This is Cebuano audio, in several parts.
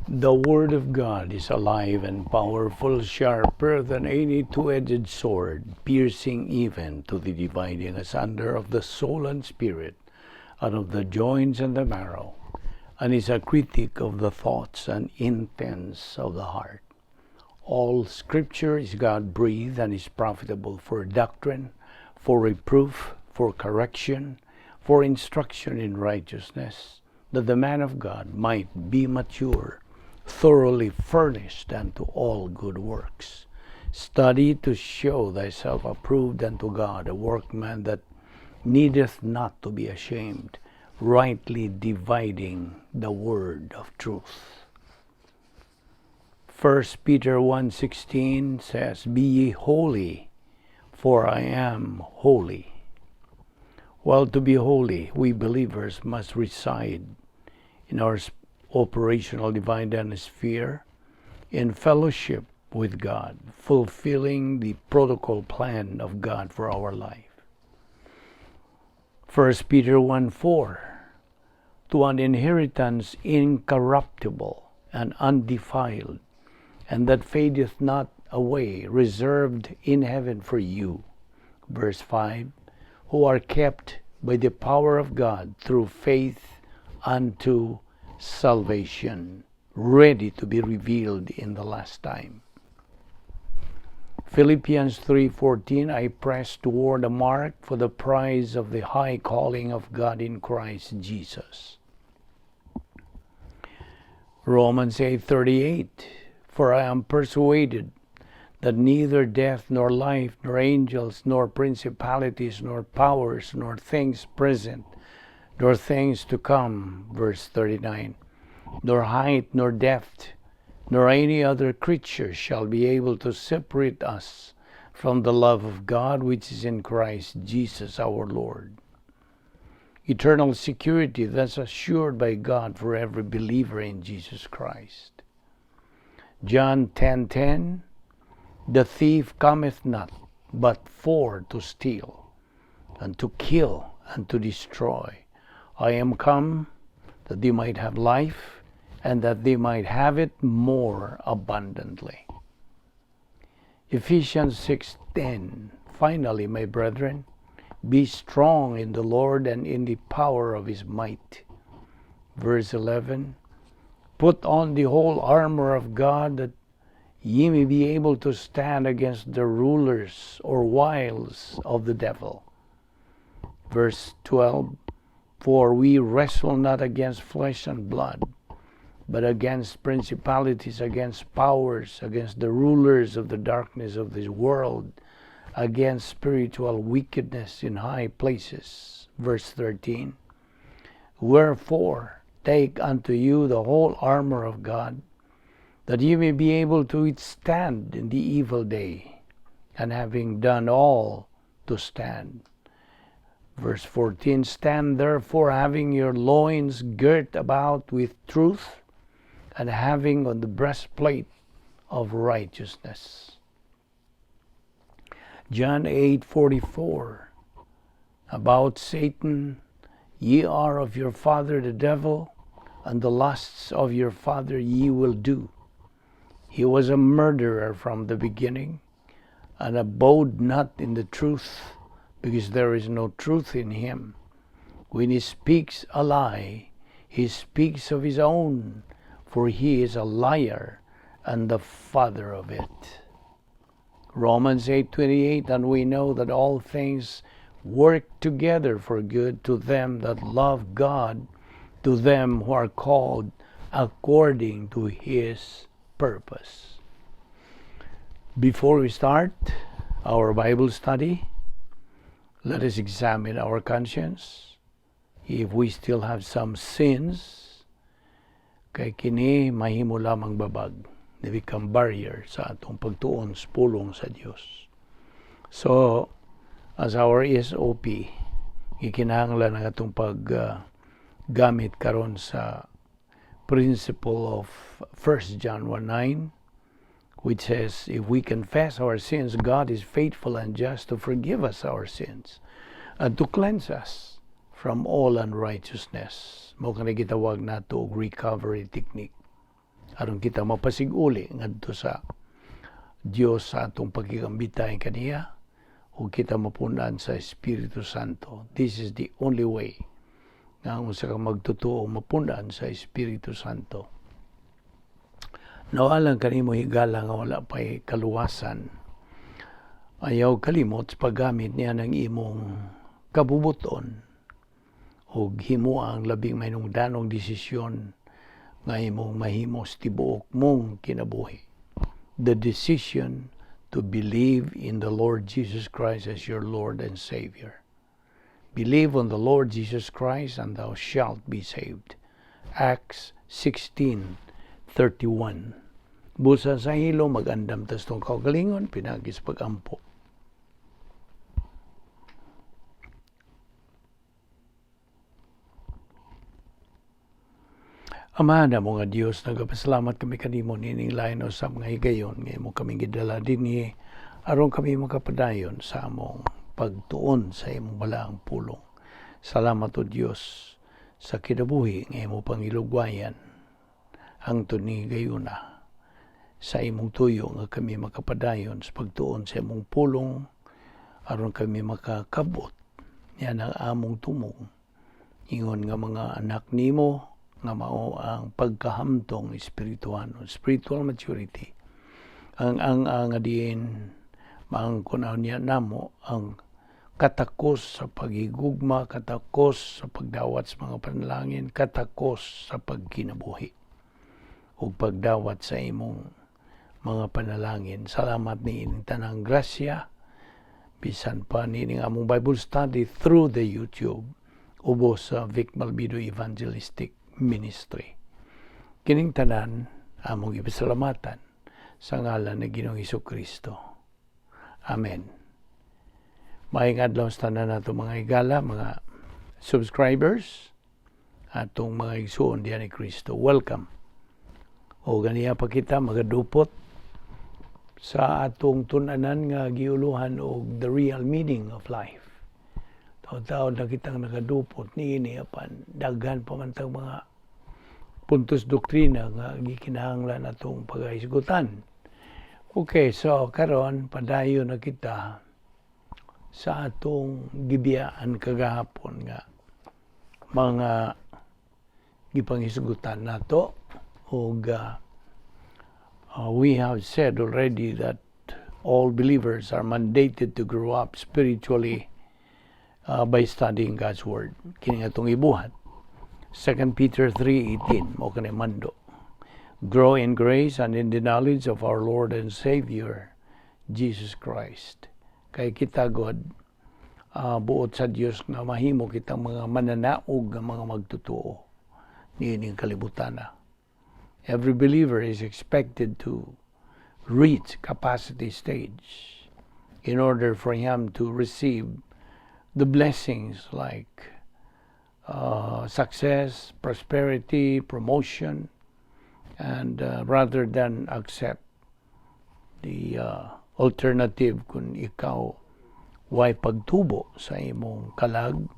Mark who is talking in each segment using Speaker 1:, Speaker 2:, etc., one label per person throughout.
Speaker 1: The Word of God is alive and powerful, sharper than any two-edged sword, piercing even to the dividing asunder of the soul and spirit, and of the joints and the marrow, and is a critic of the thoughts and intents of the heart. All Scripture is God breathed and is profitable for doctrine, for reproof, for correction, for instruction in righteousness, that the man of God might be mature, thoroughly furnished unto all good works. Study to show thyself approved unto God, a workman that needeth not to be ashamed, rightly dividing the word of truth. 1 Peter 1:16 says, "Be ye holy, for I am holy." Well, to be holy, we believers must reside in our operational divine sphere in fellowship with God, fulfilling the protocol plan of God for our life. 1 Peter 1:4, "To an inheritance incorruptible and undefiled, and that fadeth not away, reserved in heaven for you." Verse 5, "Who are kept by the power of God through faith unto salvation, ready to be revealed in the last time." Philippians 3:14, "I press toward the mark for the prize of the high calling of God in Christ Jesus." Romans 8:38, "For I am persuaded that neither death nor life nor angels nor principalities nor powers nor things present nor things to come," verse 39, "nor height nor depth nor any other creature shall be able to separate us from the love of God which is in Christ Jesus our Lord." Eternal security that's assured by God for every believer in Jesus Christ. John 10:10, "The thief cometh not but for to steal and to kill and to destroy. I am come that they might have life and that they might have it more abundantly." Ephesians 6:10, "Finally, my brethren, be strong in the Lord and in the power of his might." Verse 11, "Put on the whole armor of God, that ye may be able to stand against the rulers or wiles of the devil." Verse 12, "For we wrestle not against flesh and blood, but against principalities, against powers, against the rulers of the darkness of this world, against spiritual wickedness in high places." Verse 13, "Wherefore, take unto you the whole armor of God, that ye may be able to withstand in the evil day, and having done all, to stand." Verse 14, "Stand therefore, having your loins girt about with truth, and having on the breastplate of righteousness." John 8:44, about Satan, "Ye are of your father the devil, and the lusts of your father ye will do. He was a murderer from the beginning, and abode not in the truth, because there is no truth in him. When he speaks a lie, he speaks of his own, for he is a liar and the father of it." Romans 8:28, "And we know that all things work together for good to them that love God, to them who are called according to his purpose." Before we start our Bible study, let us examine our conscience. If we still have some sins, kay kini mahimo lamang babag. They become barrier sa atong pagtuon sa pulong sa Dios. So, as our SOP, gikinahanglan ang atong pag gamit karon sa principle of 1 John 1:9, which says, "If we confess our sins, God is faithful and just to forgive us our sins and to cleanse us from all unrighteousness." Mao kani gitawag nato og recovery technique. Aron kita mapasiguli ngadto sa Dios sa atong pagkigambitay kaniya ug kita mapunan sa Espiritu Santo. This is the only way nga ang usa ka magtotoo mapunan sa Espiritu Santo. Nawalang kanimo, higala, nga wala pa'y kaluwasan. Ayaw kalimot sa paggamit niya ng imong kabubuton ug himoa ang labing mahinungdanong desisyon nga imong mahimo sa tibuok mong kinabuhi. The decision to believe in the Lord Jesus Christ as your Lord and Savior. Believe on the Lord Jesus Christ and thou shalt be saved. Acts 16:31. Busa sa hilo, mag-andam tas tong kaugalingon, pinaagi sa pag-ampo. Ama namo nga Dios, nagapasalamat kami kanimo nining lain usab nga higayon nga imo kami gidala dinhi aron kami makapadayon sa among pagtuon sa imong balaang pulong. Salamat, o Dios, sa kinabuhi nga imo pangilugwayan hangtod ni higayuna sa imong tuyo nga kami makapadayon sa pagtuon sa imong pulong aron kami makakabot yan ang among tumong ingon nga mga anak nimo nga mao ang pagkahamtong espiritual, spiritual maturity. Ang diin maangkon niya namo ang katakos sa paghigugma, katakos sa pagdawat sa mga panalangin, katakos sa pagkinabuhi ug pagdawat sa imong mga panalangin. Salamat ni ining tanang grasya bisan pa nining among Bible study through the YouTube ubos sa Vic Malbido Evangelistic Ministry. Kining tanan among ipasalamatan sa ngalan ni Ginoong Kristo. Amen. Maayong adlaw sa tanan nato, mga higala, mga subscribers, atong mga igsuon diyan ni Kristo. Welcome. O ganiya pa kita magadupot sa atong tun-anan nga giuluhan og the real meaning of life. Taon-taon na kitang nakadupot niini, apan daghan pa man tang mga puntos doktrina nga gikinahanglan atong pagahisgutan. Okay, so karon padayon na kita sa atong gibiyaan kagahapon nga mga gipanghisgutan nato ug we have said already that all believers are mandated to grow up spiritually by studying God's Word. Kini nga atong ibuhat. 2 Peter 3:18 mao kani mando. Grow in grace and in the knowledge of our Lord and Savior Jesus Christ. Kay kita God, buot sa Dios nga mahimo kitang mga mananaog nga mga magtotoo niining kalibutan na. Every believer is expected to reach capacity stage in order for him to receive the blessings like success, prosperity, promotion, and rather than accept the alternative, kung ikaw way pagtubo sa imong kalag,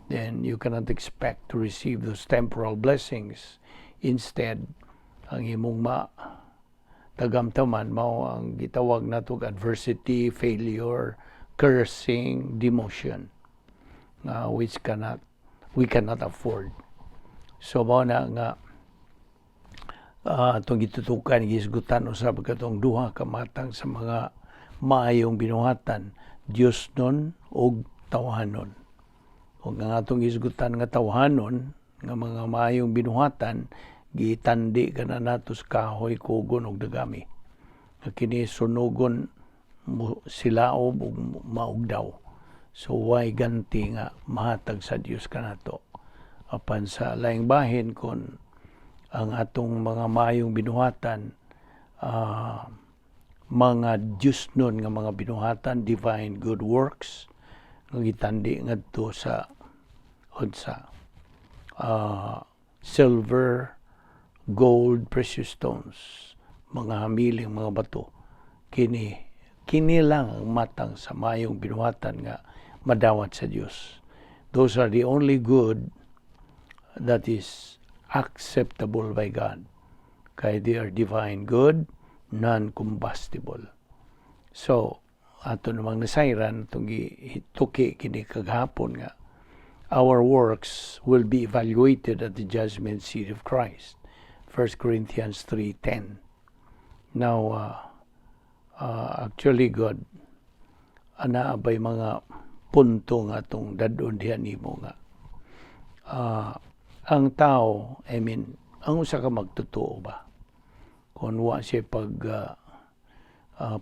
Speaker 1: then you cannot expect to receive those temporal blessings. Instead, ang imong ma tagamtaman mao ang gitawag nato adversity, failure, cursing, demotion, which cannot we cannot afford. So mao na nga atong gitutukan, gisgutan usab katong duha ka matang sa mga maayong binuhatan, Diosnon ug tawhanon. Ug ang atong gisgutan nga tawhanon nga mga maayong binuhatan, gitandi kana nato sa kahoy, kugon ug dagami. Nga kini sunugon, silaob ug maugdaw. So way ganti nga mahatag sa Dios kanato. Apan sa laing bahin, kon ang atong mga maayong binuhatan mga Diosnon nga mga binuhatan, divine good works nga gitandi ngadto sa unsa, silver, gold, precious stones, mga hamiling mga bato, kini kini lang ang matang sa maayong binuhatan nga madawat sa Dios. Those are the only good that is acceptable by God. Kay they are divine good, non-combustible. So, ato namang nasayran, atong gituki kini kagahapon nga, our works will be evaluated at the judgment seat of Christ. 1 Corinthians 3:10. Now, actually, God, ana bay mga punto nga atong dad-on diha nimo nga ang tao, I mean, ang usa ka magtotoo ba kung wa siya pag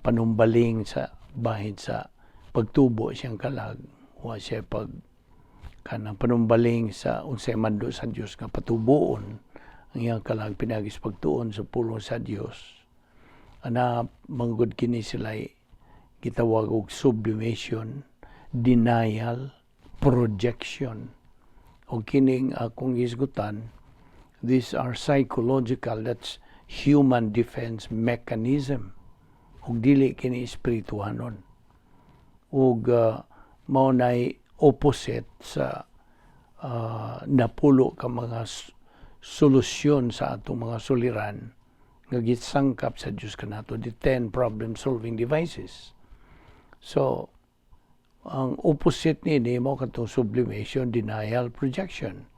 Speaker 1: panumbaling sa bahin sa pagtubo siyang kalag, wa siya pag kanang panumbaling sa unsay mando sa Dios nga patubuon ang iyang kalag pinaagi sa pagtuon sa pulong sa Dios, ana manggod kini sila gitawag og sublimation, denial, projection. O kining akong gisgutan, these are psychological, that's human defense mechanism. Ug dili kini espirituhanon. Ug mao nay opposite sa napulo ka mga solusyon sa atong mga suliran nga gisangkap sa Dios kanato, the 10 problem solving devices. So, ang opposite niini mao katong sublimation, denial, projection.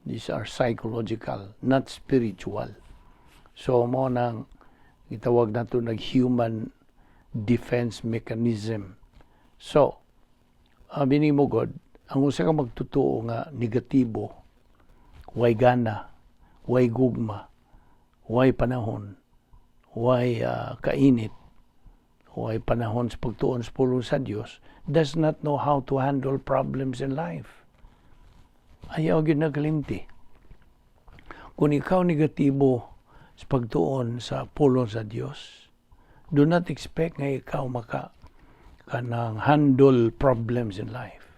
Speaker 1: These are psychological, not spiritual. So, mao nang gitawag nato nag human defense mechanism. So, abi mo God, ang usa ka magtotoo nga negatibo, way gana, way gugma, way panahon, way kainit, way panahon sa pagtuon sa pulong sa Dios, does not know how to handle problems in life. Ayaw gyud nagkalimti. Kung ikaw negatibo sa pagtuon sa pulong sa Dios, do not expect nga ikaw maka kanang handle problems in life.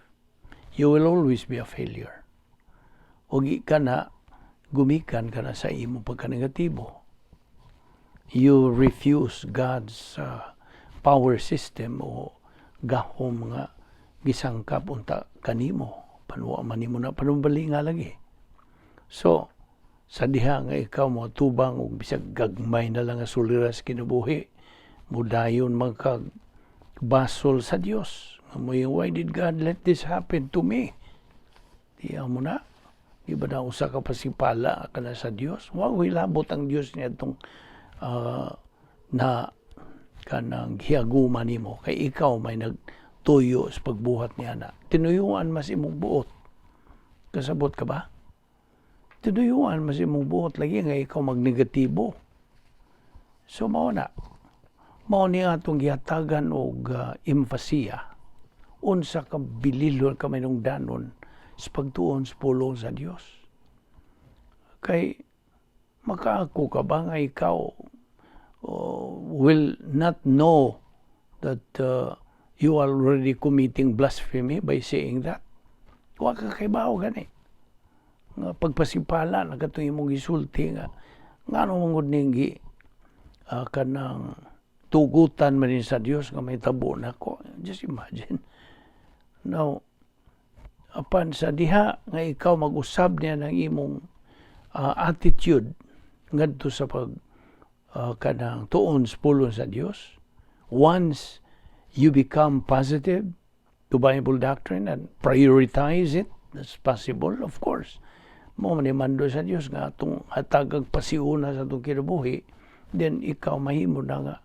Speaker 1: You will always be a failure. O ka na, gumikan ka na sa imo pagka-negatibo. You refuse God's power system o gahom nga gisangkap unta kanimo panuwa man nimo na panumbalinga lagi. So sa diha nga ikaw mo tubang og bisag gagmay na lang nga sulira sa kinabuhi, mudayon magkag basol sa Dios nga mo, "Why did God let this happen to me?" Diya mo na di ba na usa ka pasipala ka na sa Dios? Wa labot ang Dios niya itong na kanang gihaguma nimo kay ikaw may nagtuyo sa pagbuhat niya na tinuyuan mas imong buot. Kasabot ka ba? Tinuyuan mas imong buot lagi nga ikaw magnegatibo. So mao na, mao ni atong gihatagan og empasiya unsa ka bililon ka danon sa pagtuon sa pulong sa Dios. Kay makaako ka ba nga ikaw will not know that you are already committing blasphemy by saying that? Wa ka kaybaw gani. Nga pagpasipala na katong imong gisulti nga ngano man gud ning gi kanang tugutan man din sa Dios nga may tabo nako. Just imagine. Now, apan sa diha nga ikaw mag-usab niya ng imong attitude ngadto sa pag kanang tuon sa pulong sa Dios, once you become positive to Bible doctrine and prioritize it, that's possible, of course. Mao man ni mando sa Dios nga atong hatagag pasiuna sa atong kinabuhi, then ikaw mahimo na nga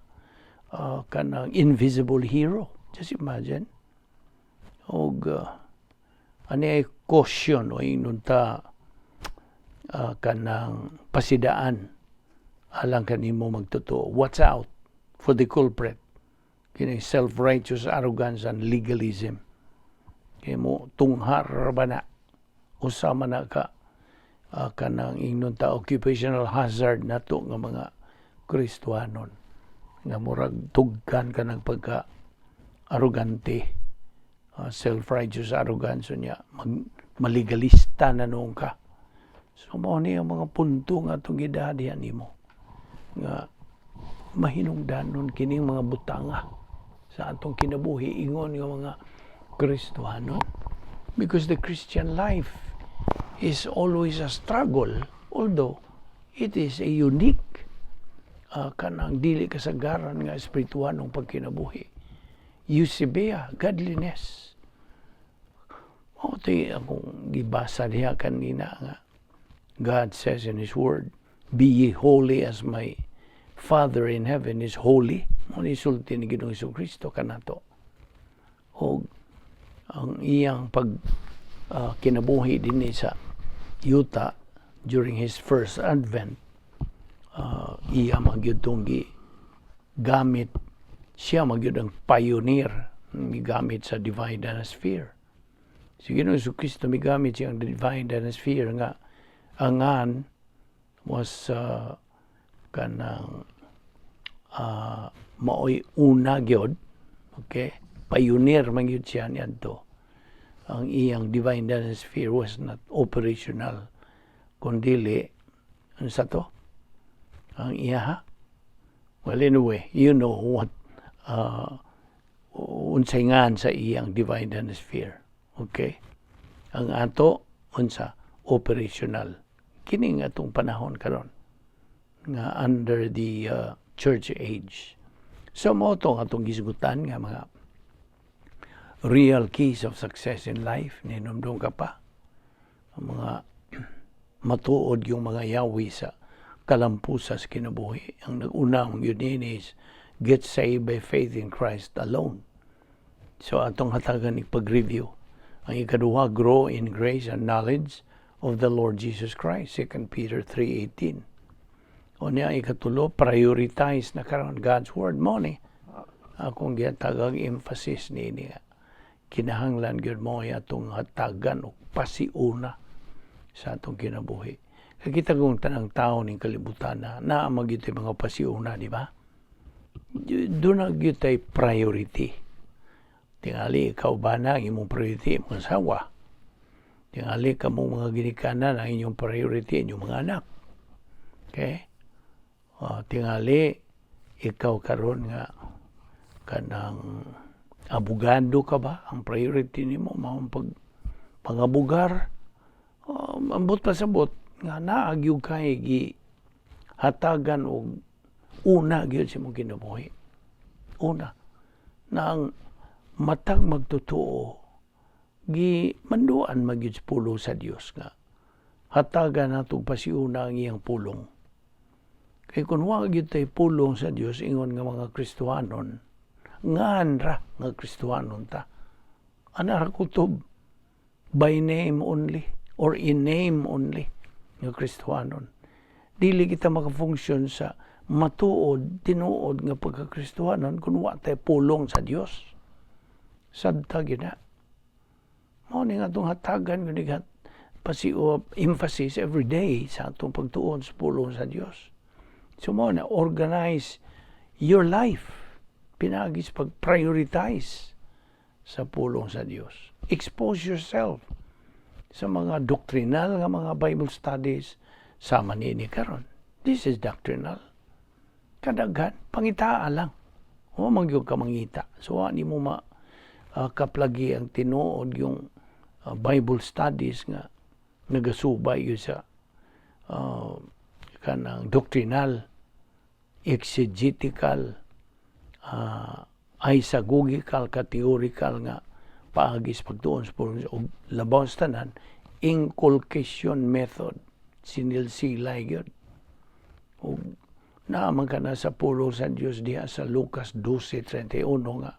Speaker 1: kanang invisible hero. Just imagine. Og ani ay caution o ingnon ta kanang pasidaan alang kanimo magtotoo. Watch out for the culprit. Kini self-righteous arrogance and legalism. Kay mo tunghar ba na, usa man na ka kanang ingnon ta occupational hazard nato nga mga Kristohanon nga murag tugkan ka ng pagka arrogante, self-righteous arrogance niya, mag maligalista na noon ka. So mao ni ang mga punto nga atong gidahadihan nimo nga mahinungdanon kining mga butanga sa atong kinabuhi ingon nga mga Kristohanon, because the Christian life is always a struggle, although It is a unique kanang dili kasagaran nga espirituhanong pagkinabuhi. Eusebeia, godliness. Mao to'y akong gibasa diha kanina nga God says in His Word, "Be ye holy as my Father in heaven is holy." Mao ni sulti ni Ginoong Kristo kanato. Og ang iyang pag kinabuhi dinhi sa yuta during His first advent, iya man gyud tong gi gamit, siya man gyud ang pioneer migamit sa divine sphere. Si Ginoong Kristo migamit siyang divine sphere nga angan was kanang maoy una gyud, okay? Pioneer man gyud siya niadto. Ang iyang divine sphere was not operational kun dili unsa to ang iya, ha? Well, anyway, you know what unsay ngan sa iyang divine sphere, okay? Ang ato unsa? Operational kini nga atong panahon karon nga under the church age. So mao to ang atong gisgutan nga mga real keys of success in life. Ninumdum ka pa ang mga matuod yung mga yawi sa kalampusa sa kinabuhi. Ang nag-una yun is get saved by faith in Christ alone. So atong hatagan pag-review. Ang ikaduha, grow in grace and knowledge of the Lord Jesus Christ, 2 Peter 3:18. O niya, ikatulo, prioritize na karon God's Word mo ni. Akong gihatagag emphasis ni nga kinahanglan gyud mo atong hatagan og pasiuna sa atong kinabuhi. Kay kita kung tanang tao ning kalibutan na naa man gyud mga pasiuna, di ba? Duna gyud tay priority. Tingali ikaw ba na ang imong priority imong asawa. Tingali kamong mga ginikanan, ang inyong priority inyong mga anak. Okay? Tingali ikaw karon nga kanang abogado ka ba, ang priority nimo mao pag pangabugar. Ambot pasabot nga naa gyud kay gi hatagan og una gyud sa imong kinabuhi, una na ang matag magtotoo gi manduan man gyud sa pulong sa Dios nga hatagan nato pasiuna ang iyang pulong. Kay kun wa gyud tay pulong sa Dios ingon nga mga Kristohanon, ngan ra nga Kristohanon ta, ana ra kutob, by name only or in name only nga Kristohanon. Dili kita makafunksyon sa matuod, tinuod nga pagka-Kristohanon kung wa tay pulong sa Dios. Sabta gyud na. Mao ni nga atong hatagan gyud pasi emphasis every day sa atong pagtuon sa pulong sa Dios. So mao na, organize your life pinaagi sa pag-prioritize sa pulong sa Dios. Expose yourself sa mga doctrinal nga mga Bible studies sama niini karon. This is doctrinal. Kadaghan pangitaa lang. Wa man gyud ka mangita. So wa nimo ma kaplagi ang tinuod yung Bible studies nga nagasubay yun sa kanang doctrinal, exegetical, isagogical, categorical nga paagi sa pagtuon sa pulong og labaw sa tanan, inculcation method, sinilsilay gyud. Ug naa man ka na sa pulong sa Dios diha sa Lucas 12:31 nga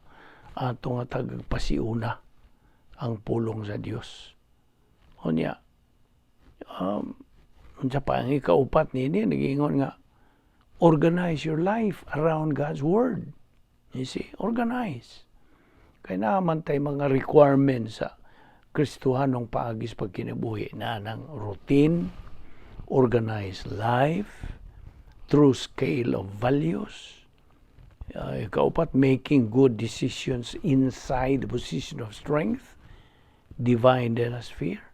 Speaker 1: ato nga tagagpasiuna ang pulong sa Dios. Unya, unsa pa ang ikaupat nini? Nagingon nga organize your life around God's Word. You see, organize. Kay naa man tay mga requirements sa Kristohanong paagi sa pagkinabuhi na ng routine, organized life, true scale of values, ikaupat, making good decisions inside the position of strength, divine sphere,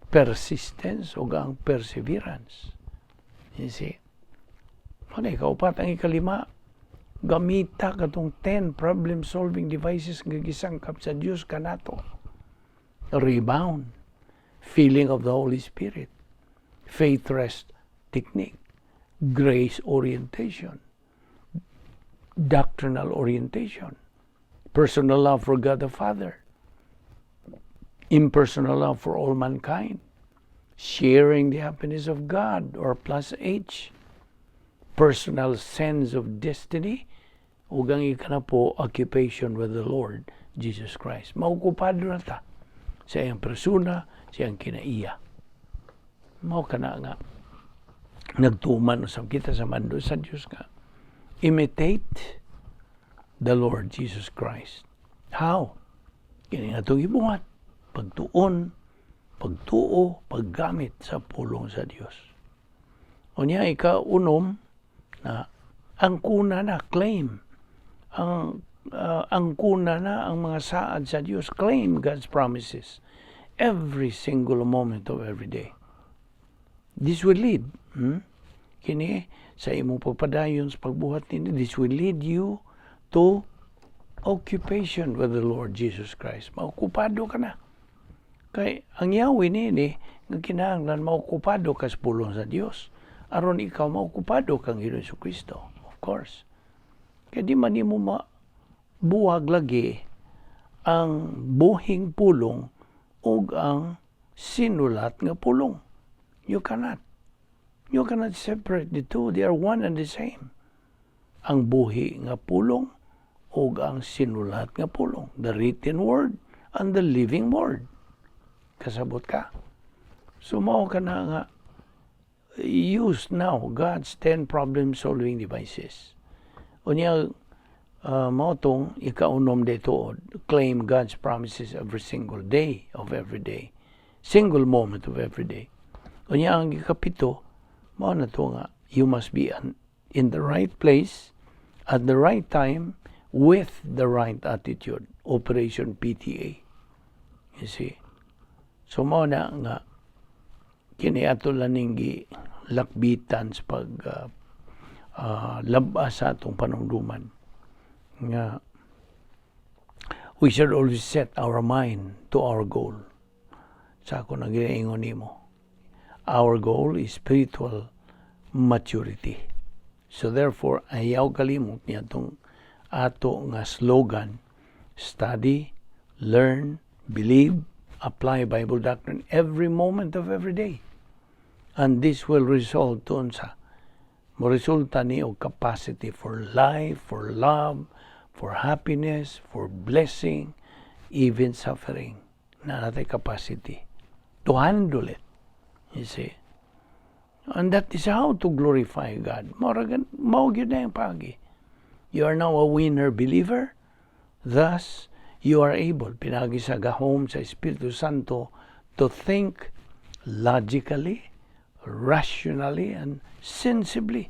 Speaker 1: persistence, o ang perseverance. You see? Ano, ikaupat, ang ikalima, gamita katong 10 problem-solving devices nga gisangkap sa Dios kanato. Rebound, feeling of the Holy Spirit, faith rest technique, Grace orientation, doctrinal orientation, personal love for God the Father, impersonal love for all mankind, sharing the happiness of God or plus H, personal sense of destiny, ug ang ikanapo, occupation with the Lord Jesus Christ. Maokupado na ta sa iyang persona, sa iyang kinaiya. Mao kana nga nagtuman usab kita sa mando sa Dios nga imitate the Lord Jesus Christ. How? Kini nga atong gibuhat. Pagtuon, pagtuo, paggamit sa pulong sa Dios. Unya, ika-unom na angkona na, claim. Ang angkona na ang mga saad sa Dios. Claim God's promises every single moment of every day. This will lead, Kini sa imong pagpadayon sa pagbuhat nini, this will lead you to occupation with the Lord Jesus Christ. Maokupado ka na. Kay ang yawi nini nga kinahanglan maokupado ka sa pulong sa Dios aron ikaw maokupado kang Ginoong Kristo. Of course. Kay di man nimo mabuwag lagi ang buhing pulong ug ang sinulat nga pulong. You cannot. You cannot separate the two. They are one and the same. Ang buhi nga pulong ug ang sinulat nga pulong. The written word and the living word. Kasabot ka? So mao kana nga use now God's 10 problem-solving devices. Unya, mao tong ikaunom dito, claim God's promises every single day of every day. Single moment of every day. Unya, ang ikapito, mao na to nga you must be in the right place at the right time with the right attitude. Operation PTA. You see? So mao na nga kini ato laning gi lakbitan sa pag labas sa atong panumduman nga we should always set our mind to our goal. Sa ako nang ginaingon nimo, our goal is spiritual maturity. So therefore, ayaw kalimot niya itong ato nga slogan, study, learn, believe, apply Bible doctrine every moment of every day. And this will result to unsa? Mo resulta ni og capacity for life, for love, for happiness, for blessing, even suffering. Naa natay capacity to handle it. You see? And that is how to glorify God. Mao gyud na yung pagi. You are now a winner believer. Thus, you are able, pinagi sa gahom sa Espiritu Santo, to think logically, rationally, and sensibly.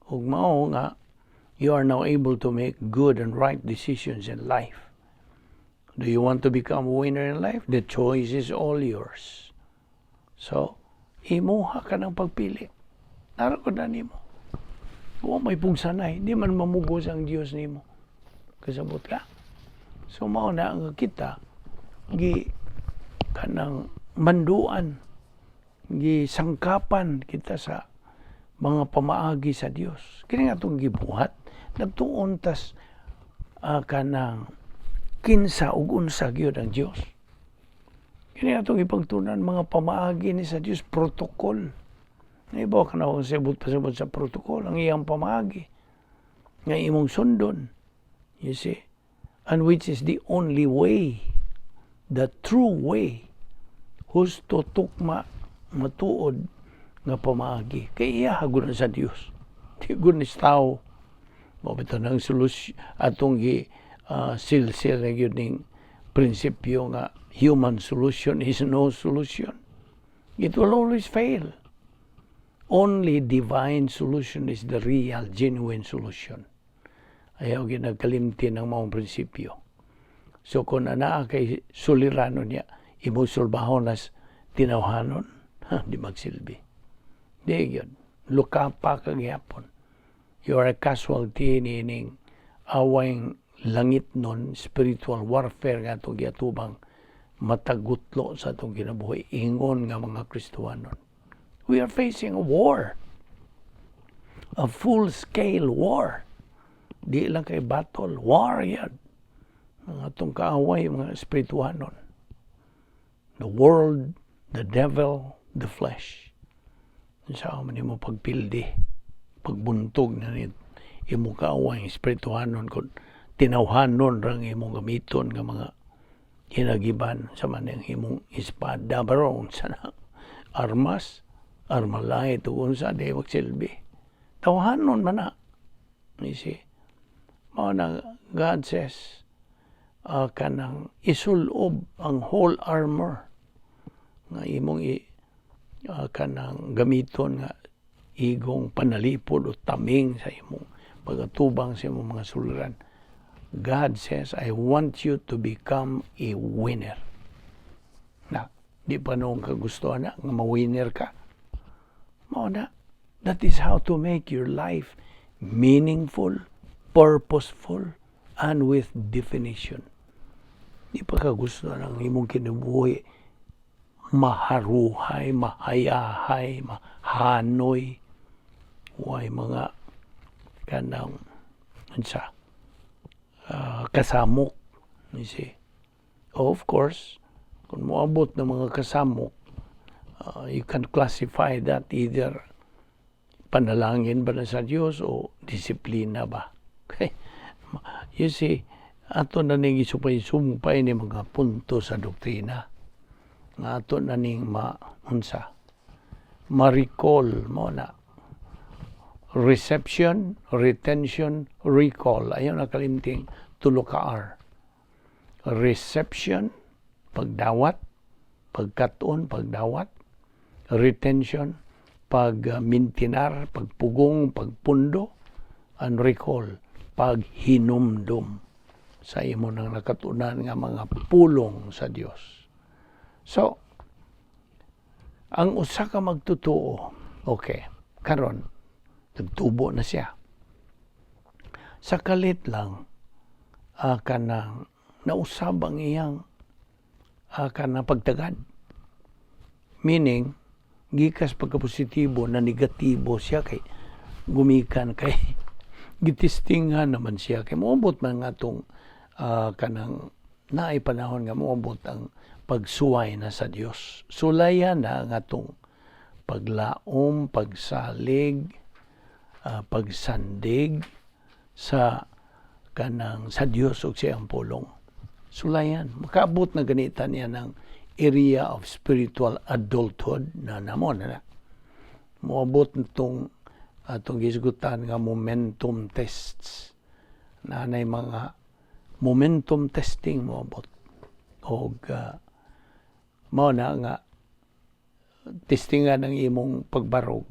Speaker 1: Ug mao nga, you are now able to make good and right decisions in life. Do you want to become a winner in life? The choice is all yours. So, imuha ka ng pagpili. Nara ko na nimo. Wa may pugsanay, di man mamugos ang Dios nimo. Kasabot ka? So mao na ang kita gi kanang manduan, gi sangkapan kita sa mga pamaagi sa Dios. Kini nga atong gibuhat, nagtuon tas kanang kinsa ug unsa gyud ang Dios. Kini atong ipagtunan mga pamaagi ni sa Dios, protocol. Naibaw ka na kung sabot pasabot sa protocol, ang iyang pamaagi nga imong sundon. You see? And which is the only way, the true way, husto, tukma, matuod nga pamaagi. Kay iya gud sa Dios. Di gud ni sa tao. Mao bitaw nang solusyon atong gi silsil na gyud ning prinsipyo nga human solution is no solution. It will always fail. Only divine solution is the real, genuine solution. Ayaw ginagkalimti ng maong prinsipyo. So kung anaa kay suliranon niya, imo sulbahon nas tinawhanon, ha, di magsilbi. Di yun. Lukapa ka gihapon. You are a casualty nining awayng langit nun, spiritual warfare nga itong giatubang matagutlo sa atong kinabuhi, ingon nga mga Kristohanon. We are facing a war. A full-scale war. Di lang kay battle, war yan. Ang atong kaaway, mga espirituhanon. The world, the devil, the flesh. Sa man nimo pagpildi, pagbuntog na ni imo kaaway espirituhanon kung tinawhanon rang imong gamiton nga mga hinagiban sa man ang imong espada baron sa na armas, armalay tugon sa di magsilbi. Tawhanon man na. You see? Mao na God says, kanang isulob ang whole armor nga imong kanang gamiton nga igong panalipod o taming sa imong pagatubang sa imong mga suliran. God says, "I want you to become a winner." Na, di pa noong kagustuhan na nga ma-winner ka. Mao na. That is how to make your life meaningful, purposeful, and with definition. Di pa ka gusto ng imong kinabuhi maharuhay, mahayahay, mahanoy, way mga kanang unsa kasamok, you see. Of course, kung moabot ng mga kasamok, you can classify that either panalangin ba na sa Diyos o disiplina ba. Okay. You see, ato na ning isupay-sumpay ni mga punto sa doktrina. Nga ato na ning ma-unsa, ma-recall mo na. Reception, retention, recall. Ayaw na kalimting tulo ka R. Reception, pagdawat, pagkatuon, pagdawat. Retention, pagmintinar, pagpugong, pagpundo, and recall, paghinumdum sa imo nang nakatunan nga mga pulong sa Dios. So, ang usa ka magtutuo, okay, karon nagtubo na siya. Sa kalit lang, kanang nausab ang iyang kanang pagtagad. Meaning, gikas pagkapositibo na negatibo siya kay gumikan kay gitistingan naman siya kay moabot man nga tong kanang naay panahon nga moabot ang pagsuway na sa Dios. Sulayan na ang atong paglaom, pagsalig, pagsandig sa kanang sa Dios ug sa iyang pulong. Sulayan. Makaabot na ganita niya ng area of spiritual adulthood na namo na na. Moabot nitong atong gisgutan nga momentum tests. Na nay mga momentum testing moabot. Og mao na nga testingan ang imong pagbarog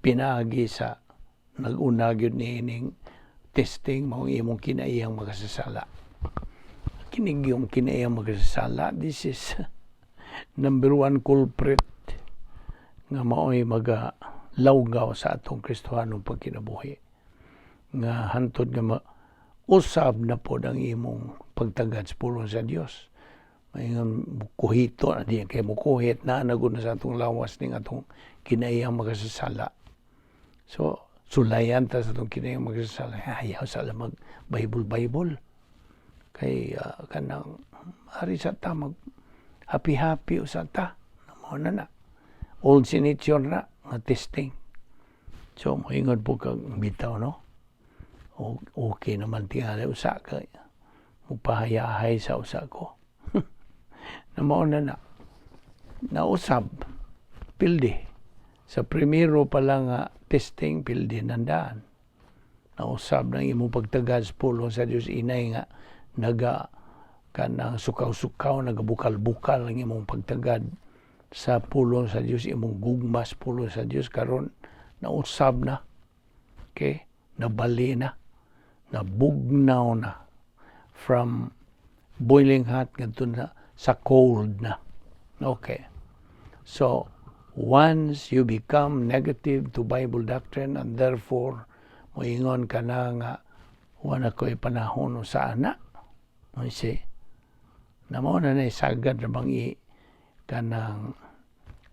Speaker 1: pinaagi sa nag-una gyud niining testing mao ang imong kinaiyang makasasala. Kinig yung kinaiyang makasasala, this is number one culprit nga mao'y maga lawgaw sa atong Kristohanong pagkinabuhi. Nga hantod nga usab na pod ang imong pagtagad sa pulong sa Dios. Maingon kuhito na diyan kay mukuhit na na sa atong lawas ning atong kinaiyang makasasala. So, sulayan ta sa atong kinaiyang makasasala. Ayaw sa mag Bible Bible. Kay kanang ari sa ta mag happy happy usa ta. Mao na na. Old nature na nga testing. So, moingon po kag bitaw, no? Okay naman tingali usa kay mupahayahay sa usa ko. Na mao na na. Nausab pildi. Sa primero pa lang nga testing, pildi nandaan. Nausab ng imong pagtagad sa pulong sa Dios, inay nga naga kanang sukaw-sukaw, nagabukal-bukal ang imong pagtagad sa pulong sa Dios, imong gugma sa pulong sa Dios, karon nausab na. Okay? Nabali na. Nabugnaw na. From boiling hot ngadto na sa cold na. Okay. So, once you become negative to Bible doctrine and therefore moingon ka na nga wala ko'y panahon sa ana. You see? Na mao na na sagad ra bang i kanang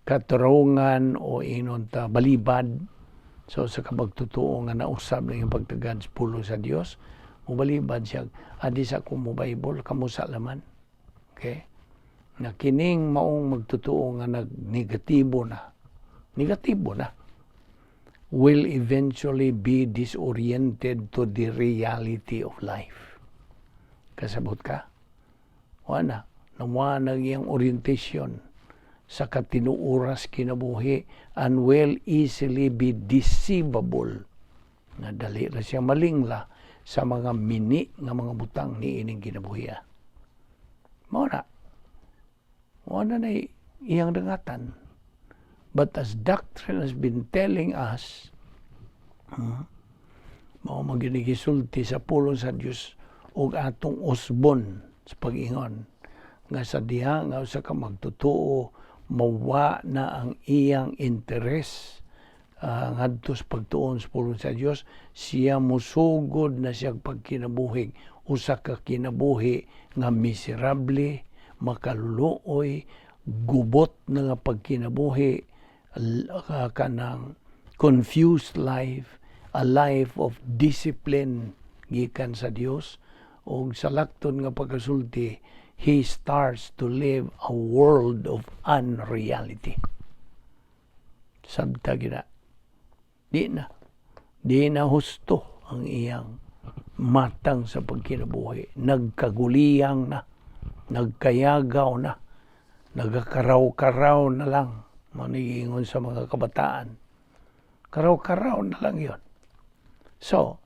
Speaker 1: katurungan o inon ta balibad. So sa kabagtotoo nga nausab na yung pagtagad sa pulong sa Dios, mubalibad siya, "Adi sa ako mo Bible, kamusa laman." Okay? Na kining maong magtotoo nga nagnegatibo na, negatibo na, will eventually be disoriented to the reality of life. Kasabot ka? Wala. Nawa na iyang orientation sa katinuoras kinabuhi and will easily be deceivable. Nga dali ra siya malingla sa mga mini nga mga butang ni ining kinabuhi. Mao na. Wala na iyang dangatan. But as doctrine has been telling us, mao man gisulti sa pulong sa Dios ug atong usbon sa pag-ingon nga sa diha nga usa ka magtotoo mawa na ang iyang interes ngadto sa pagtuon sa pulong sa Dios, siya musugod na siya pagkinabuhi, usa ka kinabuhi nga miserable, makaluluoy, gubot na nga pagkinabuhi, kanang confused life, a life of discipline gikan sa Dios. Og sa lakton nga pagkasulti, he starts to live a world of unreality. Sabta gina, di na husto ang iyang matang sa pagkinabuhi. Nagkaguliyang na, nagkayagaw na, nagakaraw-karaw na lang, manigingon sa mga kabataan. Karaw-karaw na lang yon. So,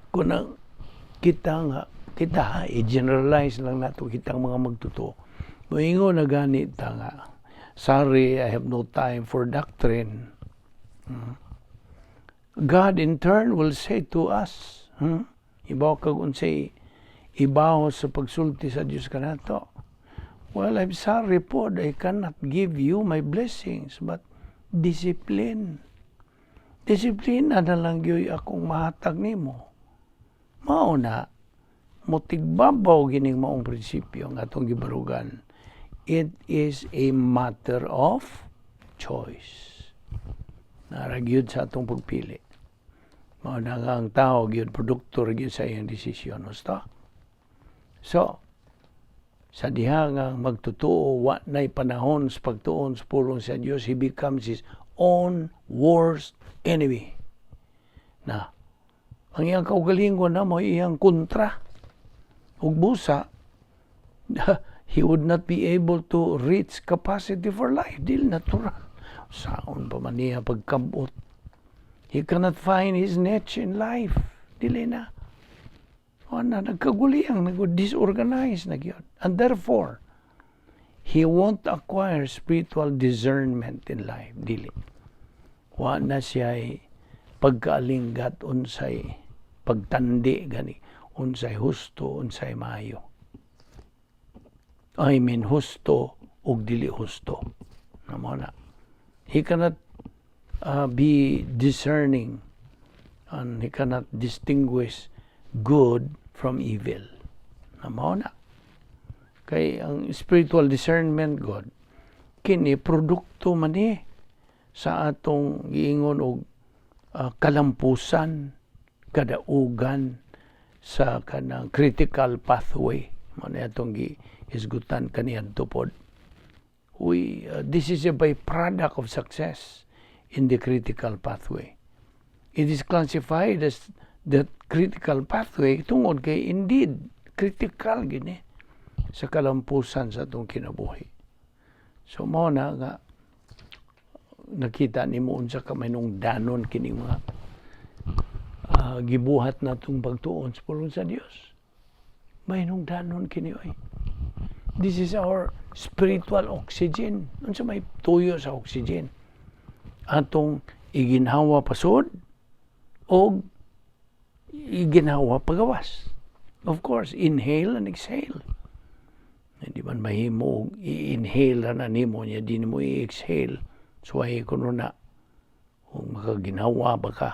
Speaker 1: kung ang kita nga, kita, i-generalize lang nato kitang mga magtotoo. Moingon na gani ta nga, "Sorry, I have no time for doctrine." God in turn will say to us, Ibaw kag unsay ibaw sa pagsulti sa Dios kanato. "Well, I'm sorry po, I cannot give you my blessings, but discipline. Disiplina na lang gyud akong mahatag nimo." Mao na, motigbabaw gining maong prinsipyo nga atong gibarugan. It is a matter of choice. Nara gyud sa atong pagpili. Mao na nga ang tao gyud produktor gyud sa iyang desisyon. Husto? So, sa diha nga magtotoo wa na'y panahon sa pagtuon sa pulong sa Dios, he becomes his own worst enemy. Na, ang iyang kaugalingon na mo iyang kontra. Ug busa, he would not be able to reach capacity for life. Dili natural. Saon pa man niya pagkabot? He cannot find his niche in life. Dili na. Wala, nagkaguliyang, nag-disorganize na gyud. And therefore, he won't acquire spiritual discernment in life. Dili. Wa na siya pagkaalinggat unsay pagtandi gani, unsay husto, unsay maayo. I mean, husto ug dili husto. Namo na. He cannot be discerning and he cannot distinguish good from evil. Namo na. Kay ang spiritual discernment god kini produkto man ni sa atong giingon og kalampusan, kadaugan sa kanang critical pathway. Mao na atong gihisgutan kaniadto pod. We This is a byproduct of success in the critical pathway. It is classified as the critical pathway tungod kay indeed critical gini sa kalampusan sa atong kinabuhi. So mao na nga nakita nimo unsa ka danon kining mga gibuhat natong pagtuon sa pulong sa Dios. Mahinungdanon kini oy. This is our spiritual oxygen. Unsa may tuyo sa oxygen? Atong iginhawa pasod o iginhawa pagawas. Of course, inhale and exhale. Hindi man mahimo i-inhale na nimo niya, di nimo i-exhale. Suwahi kuno na kung makaginhawa ba ka.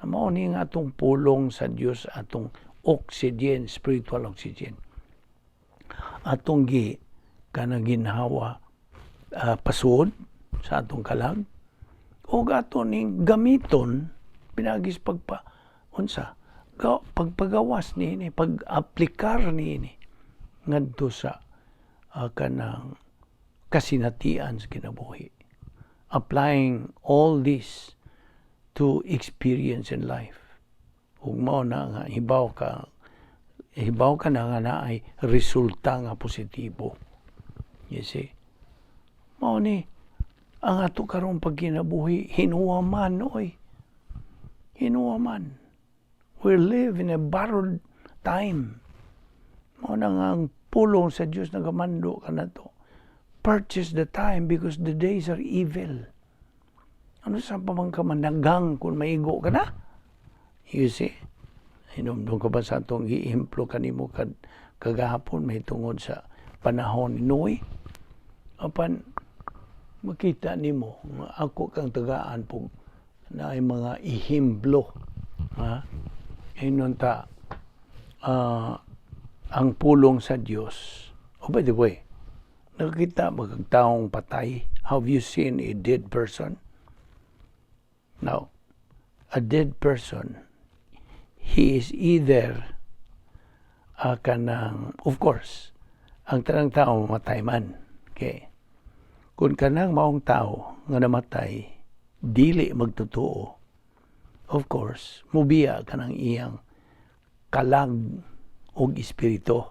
Speaker 1: Na mao ni nga atong pulong sa Dios, atong oxygen, spiritual oxygen. Atong gi kanang ginhawa pasod sa atong kalag Ug ato ning gamiton pinaagi sa pagpa unsa pagpagawas niini, pag-aplikar niini ngadto sa kanang kasinatian sa kinabuhi. Applying all this to experience in life. Ug mao na nga hibaw ka na nga naay resulta nga positibo. You see? Mao ni ang ato karong pagkinabuhi, hinuwaman oy. Hinuwaman. We live in a borrowed time. Mao na nga ang pulong sa Dios nagamando kanato. Purchase the time because the days are evil. Ano sa pa man ka managang kung maigo ka na? You see? Hinumdum ka ba sa atong giimplo kanimo kagahapon may tungod sa panahon ni Noe? Apan makita nimo nga ako kang tagaan pug naay mga ehemplo, ha? Ingon ta ang pulong sa Dios. Oh, by the way, nakakita ba kag taong patay? Have you seen a dead person? Now, a dead person, he is either kanang, of course, ang tanang tao mamatay man. Okay. Kung kanang maong tao nga namatay, dili magtotoo, of course, mubiya kanang iyang kalag og espiritu.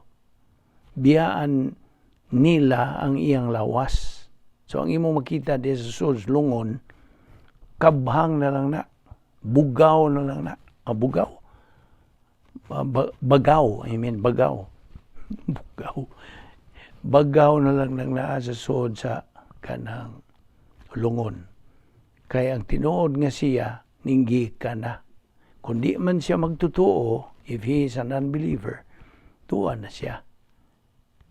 Speaker 1: Biyaan nila ang iyang lawas. So ang imong makita di sa sulod lungon, kabhang na lang na, bugaw na lang na, ah, bugaw. Bagaw, I mean bagaw. Bugaw. Bagaw na lang nang naa sa sulod sa kanang lungon. Kay ang tinuod nga siya, ninggi ka na. Kung di man siya magtotoo, if he is an unbeliever, tuwa na siya.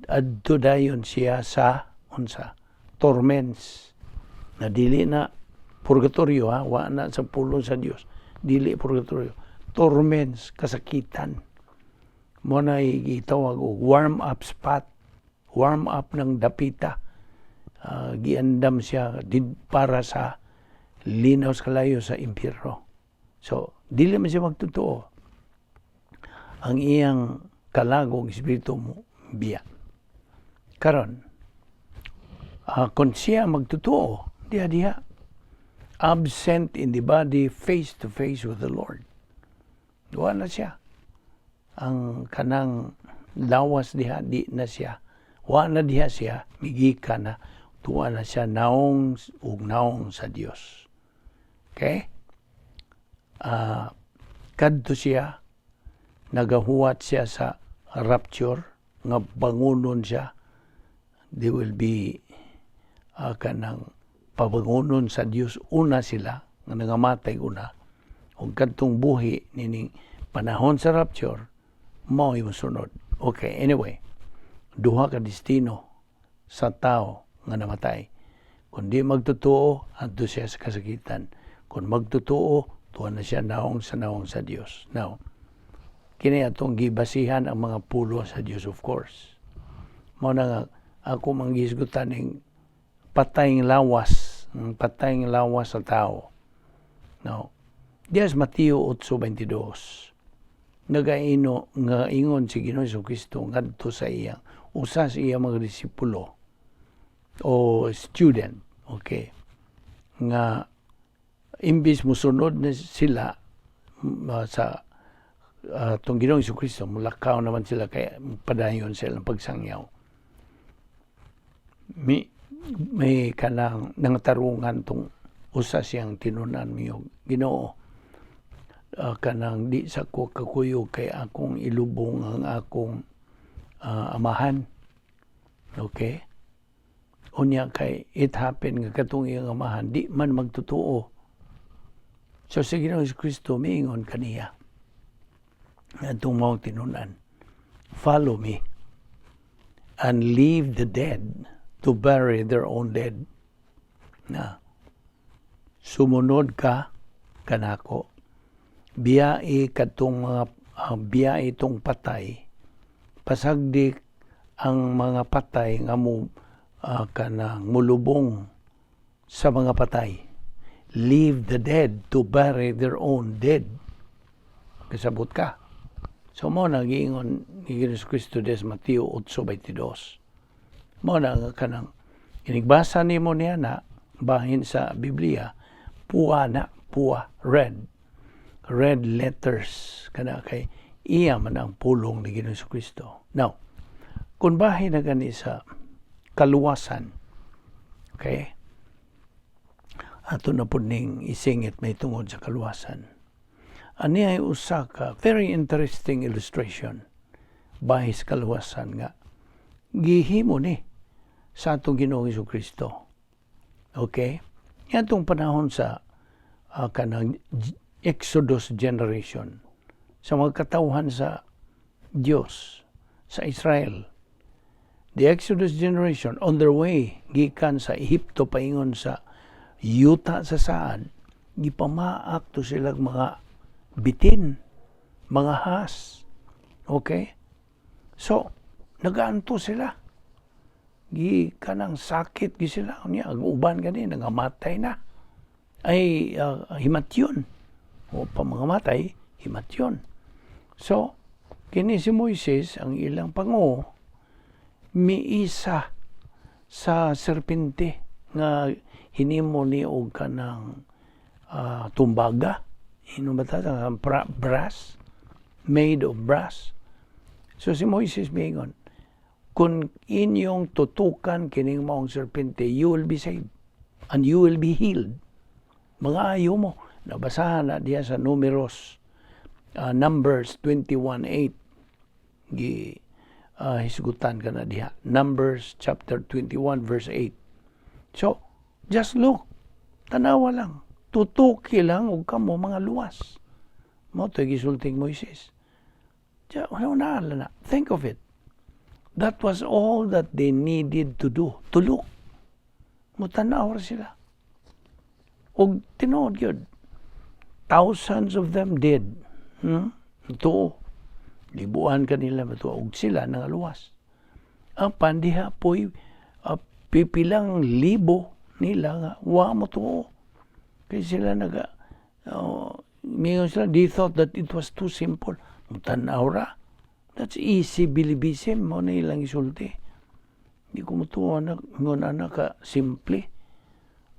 Speaker 1: Adto dayon siya sa unsa? Torments. Na dili na purgatorio ha, wa na sa pulong sa Dios. Dili purgatorio. Torments, kasakitan. Mao na gitawag og warm up spot. Warm up ng dapita. Giandam siya did para sa linaw sa kalayo sa impyerno. So, dili man siya magtotoo. Ang iyang kalag ug espiritu mo biya. Karon, kung siya magtotoo, diha diha. Absent in the body, face to face with the Lord. Duwa na siya. Ang kanang lawas diha, di na siya. Wa na diha siya, migika na. Tuwa na siya naong ug naong sa Dios. Okay? Kadto siya, nagahuwat siya sa rapture, nga bangunon siya. They will be kanang pabangunon sa Dios una sila nga nangamatay una ug kadtong buhi nining panahon sa rapture mao mosunod. Okay, anyway, duha ka destino sa tao nga namatay. Kung di magtotoo, adto siya sa kasakitan. Kung magtotoo, tuwa na siya naong sa naong sa Dios. Now, kini atong gibasihan ang mga pulo sa Dios, of course. Mao na nga ako manggisgutan ning patayng lawas, ang patayng lawas sa tao. Now, diya sa Mateo 8:22, nagaino nga ingon si Ginoo Kristo ngadto sa iyang usa sa iyang mga disipulo o student, okay, nga imbis musunod na sila sa tong Ginoong Kristo, mulakaw naman sila kay padayon sila ng pagsangyaw. May kanang nangatarungan tong usa siyang tinunan miyog, "Ginoo, kanang di sa ko kakuyog kay akong ilubong ang akong amahan." Okay? Unya kay it happen nga katong iyang amahan di man magtotoo. So si Ginoong Kristo miingon kaniya ngadtong maong tinunan, "Follow me and leave the dead to bury their own dead." Na sumunod ka kanako. Biyai kadtong mga biyai itong patay. Pasagdi ang mga patay nga mo kanang mulubong sa mga patay. Leave the dead to bury their own dead. Kasabot ka? So mao na giingon ni Ginoong Kristo des Mateo 8:22. Mao na nga kanang inigbasa nimo niya na bahin sa Biblia, puwa na, puwa, red. Red letters kana kay iya man ang pulong ni Ginoong Kristo. Now, kung bahin na gani sa kaluwasan, okay? Ato na pud ning isingit may tungod sa kaluwasan. Ani ay usa ka very interesting illustration bahin sa kaluwasan nga gihimo ni sa atong Ginoong Kristo. Okay? Atong panahon sa kanang Exodus generation sa mga katawhan sa Dios sa Israel. The Exodus generation on their way gikan sa Ehipto paingon sa yuta sa saad, gipamaak to silang mga bitin, mga ahas. Okay? So, nagaanto sila. Gi kanang sakit gi sila unya ang uban gani nangamatay na. Ay himatyon. O pa mga matay, himatyon. So, kini si Moises ang ilang pango miisa sa serpente nga hinimo ni og kanang tumbaga, ino ba ta brass, made of brass. So si Moises miingon, "Kung inyong tutukan kining maong serpente, you will be saved and you will be healed." Mga ayo mo. Nabasahan na diya sa Numeros, Numbers 21:8. Gi hisgutan ka na diha. Numbers chapter 21 verse 8. So, just look. Tanawa lang. Tutuki lang og kamo mga luwas. Mao to gisulting Moises. Ja, wala na. Think of it. That was all that they needed to do. To look. Mutanaw ra sila. Og tinuod gyud. Thousands of them did. Tuo. Libuan kanila matuo og sila nangaluwas. Ang pandiha po'y pipilang libo nila nga wa mo tuo. Kay sila naga mingon sila, they thought that it was too simple. Mutanaw ra. That's easy believism, mao na ilang isulti. Di ko mutuo anak, ngon anak ka simple.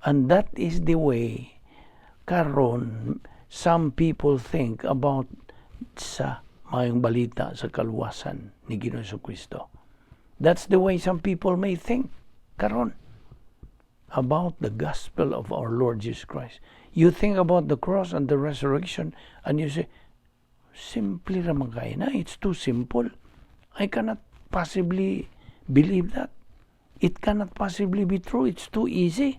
Speaker 1: And that is the way karon some people think about sa maayong balita sa kaluwasan ni Ginoong Kristo. That's the way some people may think karon about the gospel of our Lord Jesus Christ. You think about the cross and the resurrection and you say, "Simple ra man kaayo na. It's too simple. I cannot possibly believe that. It cannot possibly be true. It's too easy."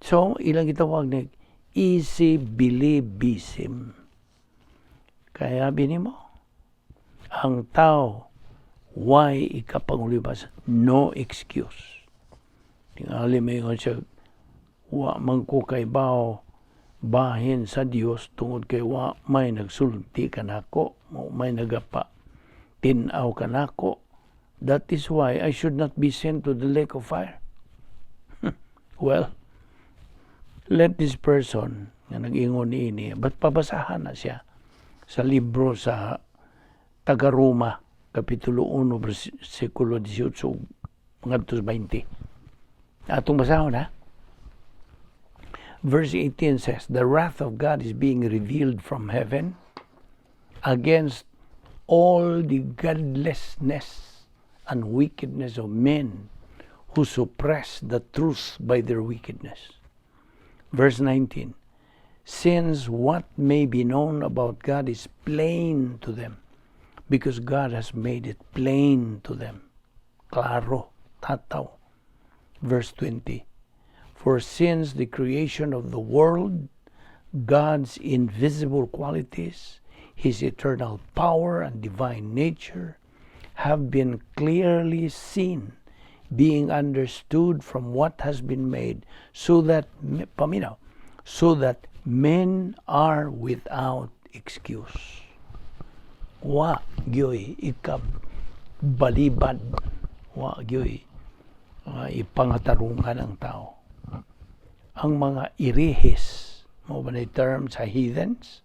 Speaker 1: So, ilang gitawag ni easy believism. Kaya bini mo, ang tao, way ikapangulibas? No excuse. Tingali may siya, wa man ko kay bao bahin sa Dios tungod kay wa may nagsulti kanako, may nagapa tin-aw kanako. That is why I should not be sent to the lake of fire. Well, let this person nga nag-ingon niini, ba't pabasahan na siya sa libro sa taga-Roma, Kapitulo 1, versikulo 18 ngadto 20. Atong basahon ha. Verse 18 says, "The wrath of God is being revealed from heaven against all the godlessness and wickedness of men who suppress the truth by their wickedness." Verse 19, "Since what may be known about God is plain to them, because God has made it plain to them." Klaro, tataw. Verse 20, "For since the creation of the world, God's invisible qualities, His eternal power and divine nature, have been clearly seen, being understood from what has been made, so that, paminaw, so that men are without excuse." Wa gyoy ikabalibad, wa gyoy ipangatarungan ang tao. Ang mga irihes, mao ba na term sa heathens?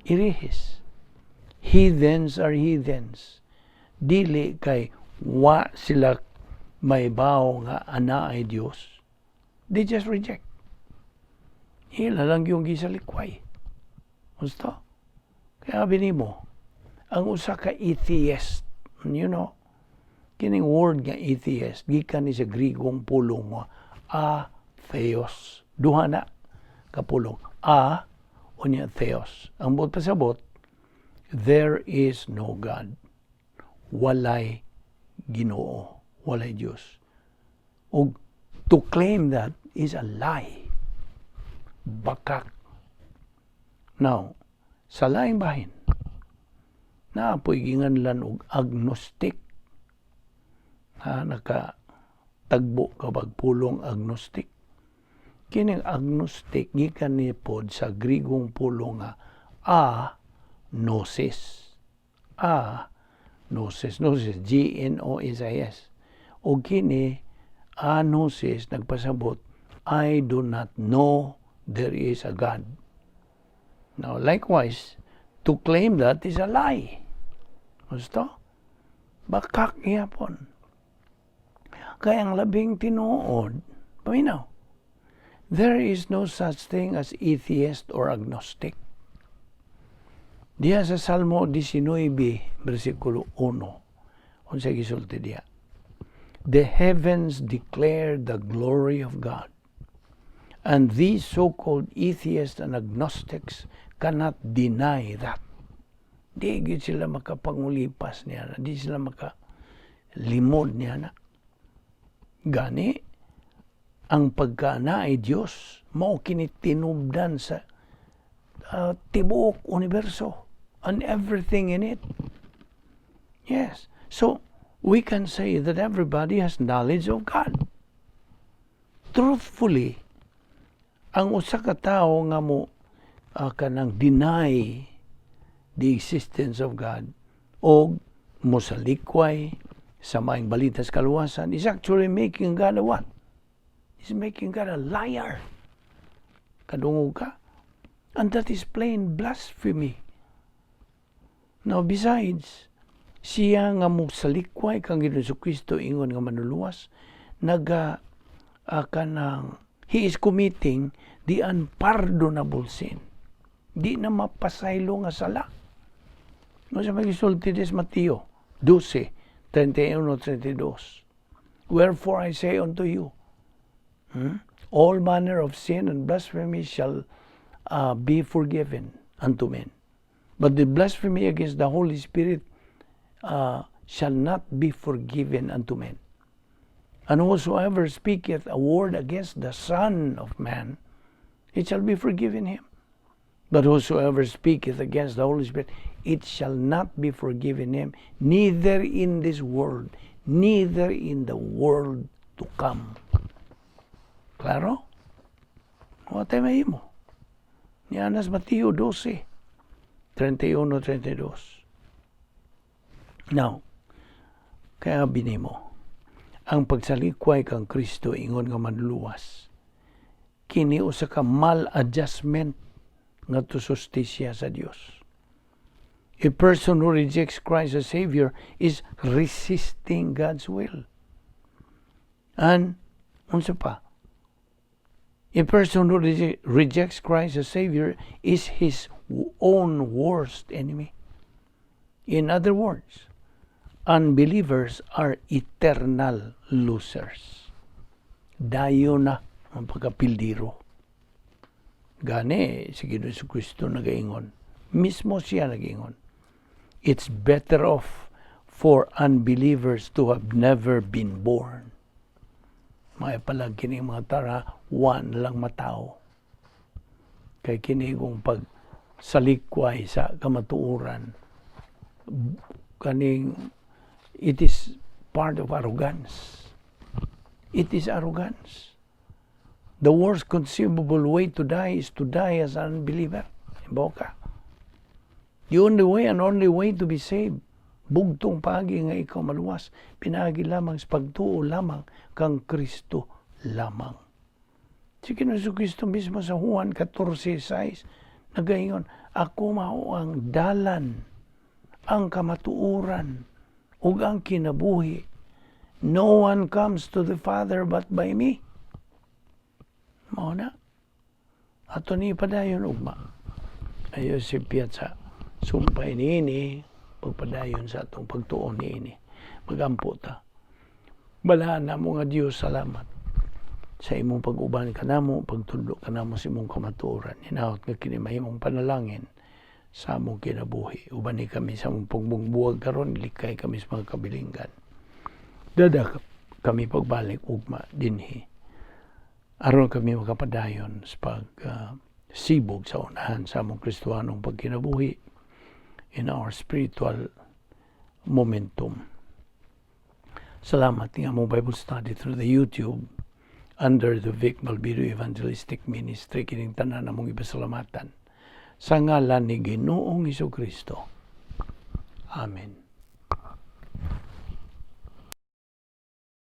Speaker 1: Irihes. Heathens are heathens. Dili kay wa sila mahibaw nga anaay Dios. They just reject. Ila lang yung gisalikway. Gusto? Kaya mo, ang usa ka atheist, kining word nga atheist, gikan ni sa Grigong pulong mo, a theos. Duha na kapulong. A, unya theos. Ang buot pasabot, there is no God. Walay Ginoo, walay Dios. Og to claim that is a lie. Bakak. Now, sa laing bahin, naa poy ginganlan og agnostic. Ha, naka tagbo ka bag pulong agnostic? Kining agnostic gikan ni pod sa Grigong pulong nga a gnosis. A gnosis, gnosis, G N O S I S. O kini a gnosis nagpasabot, I do not know there is a God. Now, likewise, to claim that is a lie. Gusto? Bakak gihapon. Kaya ang labing tinuod, paminaw, there is no such thing as atheist or agnostic. Diya sa Salmo 19, versikulo 1, unsa gisulti diya? The heavens declare the glory of God, and these so-called atheists and agnostics cannot deny that. Di gyud sila makapangulipas niya na. Di sila makalimod niya na. Gani, ang pagka ay Diyos, mao kini tinubdan sa tibuok universo and everything in it. Yes. So, we can say that everybody has knowledge of God. Truthfully, ang usa ka tawo nga mo kanang deny the existence of God o mosalikway sa maayong balita sa kaluwasan is actually making God a what? Is making God a liar. Kadungog ka? And that is plain blasphemy. Now, besides, siya nga mosalikway kang Ginoong Kristo ingon nga manluluwas, naga kanang he is committing the unpardonable sin. Di na mapasaylo nga sala. No sa magisulti des Mateo 12, 31, 32. Wherefore I say unto you, all manner of sin and blasphemy shall be forgiven unto men. But the blasphemy against the Holy Spirit shall not be forgiven unto men. And whosoever speaketh a word against the Son of Man, it shall be forgiven him. But whosoever speaketh against the Holy Spirit, it shall not be forgiven him, neither in this world, neither in the world to come. Klaro? Wa tay mahimo. Ni anas Mateo 12, 31, 32. Now, kaya binimo, ang pagsalikway kang Kristo ingon nga manluluwas, kini usa ka maladjustment ngadto sa hustisya sa Dios. A person who rejects Christ as Savior is resisting God's will. And, unsa pa? A person who rejects Christ as Savior is his own worst enemy. In other words, unbelievers are eternal losers. Dayo na ang pagkapildiro. Gani, si Ginoong Kristo nagaingon. Mismo siya nagaingon. It's better off for unbelievers to have never been born. May palag kini mga tara, wa na lang matao. Kay kini kung pag salikway sa kamatuoran, kaning it is part of arrogance. It is arrogance. The worst conceivable way to die is to die as an unbeliever. Boka. The only way and only way to be saved, bugtong paagi nga ikaw maluwas, pinaagi lamang sa pagtuo lamang kang Kristo lamang. Si Ginoong Kristo mismo sa Juan 14:6 nagaingon, "Ako mao ang dalan, ang kamatuoran, ug ang kinabuhi. No one comes to the Father but by me." Mao na. Ato ni padayon ugma. Ayo si Piazza. Sumpay niini, pagpadayon sa atong pagtuon niini. Magampo ta. Balaan namo nga Dios, salamat sa imong pag-uban kanamo, pagtudlo kanamo sa imong kamatuoran. Hinaot nga kini mahimong panalangin sa among kinabuhi. Ubani kami sa among pagbungbuwag karon, likay kami sa mga kabilinggan. Dada kami pagbalik ugma dinhi. Aron kami makapadayon sa pag sibog sa unahan sa among Kristohanong pagkinabuhi in our spiritual momentum. Salamat nga among Bible study through the YouTube under the Vic Balbido Evangelistic Ministry, kining tanan among ipasalamatan sa ngalan ni Ginoong Kristo. Amen.